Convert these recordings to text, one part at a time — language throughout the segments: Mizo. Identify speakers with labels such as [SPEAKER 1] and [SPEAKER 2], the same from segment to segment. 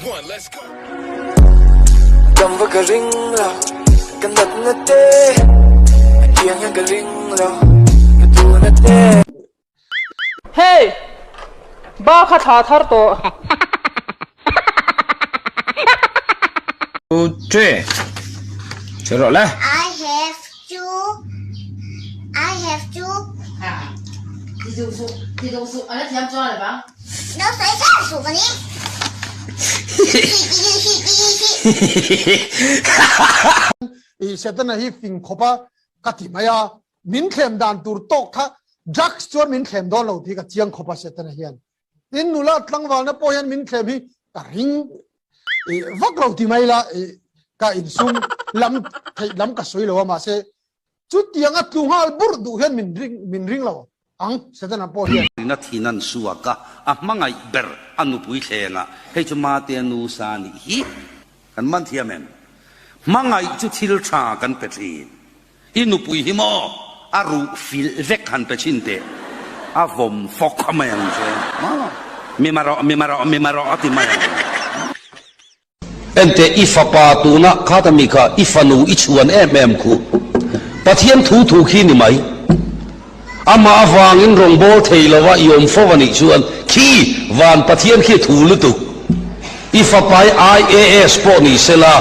[SPEAKER 1] One, let's go. Dam va ka ring lo, ka nat na te. A tiang hian ka ring lo, ka tu na te.
[SPEAKER 2] Hey! Ba kha thla thar tawh.
[SPEAKER 3] Two, three. Chhe rawh le.
[SPEAKER 4] I have two I have two
[SPEAKER 5] I Setana hi fing khawp a ka ti mai a, min thlem dan tur tawk kha drugs chuan min thlem dawn lo tih ka chiang khawp a Setana hian. Tin nula tlangvalna pawh hian min thlem hi ka ring vak lo ti mai la ka insum lam theih lam ka sawi lo a mahse chutianga tlu nghal burh duh hian min ring min ring lo ang Setana pawh hian.
[SPEAKER 6] Rina thin an suak a, a hmangaih ber a nupui thleng a, hei chu Mate nu sa nih hi kan man thiam em? Hmangaih chu thil tha kan pe thin. I nupui hi maw a ruh filh vek han pe chhin teh, a vawm fawk mai ang che maw, mi marawh, mi marawh, mi marawh a ti mai ang.
[SPEAKER 7] Enteh i fapa tuna khata mi kha i fanu i chhuan em em khu Pathian thu thu khi ni mai. Amah avangin rawngbâwl thei lova i awm fo a nih chuan khi van Pathian khi thu lutuk. I fapai IAS pawh ni sela,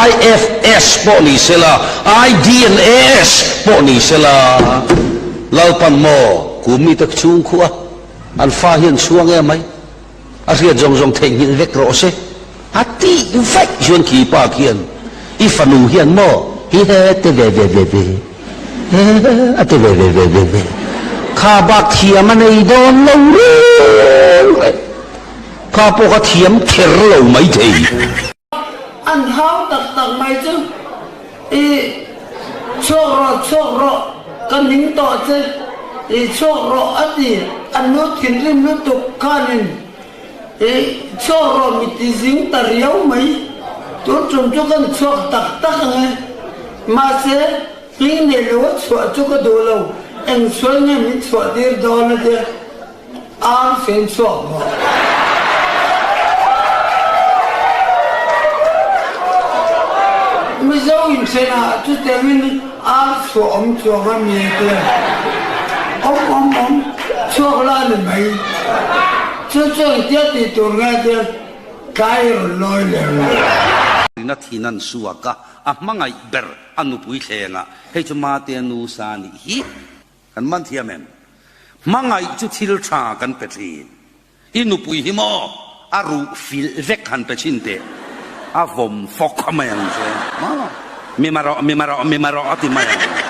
[SPEAKER 7] IFS pawh ni sela, IDNAS pawh ni sela, Lalpan maw kum mite chhung khuh a, an fa hian chhuang em mai, a hriat zawng zawng theihnghilh vek rawh se a tih vaih chuan khi pa khian i fanu hian maw hi he te ve ve ve ve he a ti ve ve ve ve ve kha bak thiam a nei dawn lo reng reng kha pawh kha thiam kher lo mai thei.
[SPEAKER 8] An hau tak tak mai chu i chhuak rawh chhuak rawh ka ning tawh che i chhuak rawh a ti an nu thinrim lutuk khanin i chhuak rawh mi ti zing ta riau mai tun tum chu kan chhuak tak tak ang e mahse hming nei lo a chhuah chu ka duh lo eng sual nge min chhuah tir dawn a tia. Ar fen chhuak rawh. Mizo inthenah chutiangin ar chhuah awm chuang a mi te awm awm awm chhuak la ni mai. Chu chu engtia tih tur nge tia tlai rawn lawi leh rawh.
[SPEAKER 6] Rina thin an suak a, a hmangaih ber a nupui thleng a, hei chu Mate nu sa nih hi. Kan man thiam em? Hmangaih chu thil tha kan pe thin. I nupui hi maw a ruh filh vek han pe chhin teh, a vawm fawk mai ang che maw? Mi marawh, mi marawh, mi marawh a ti mai ang.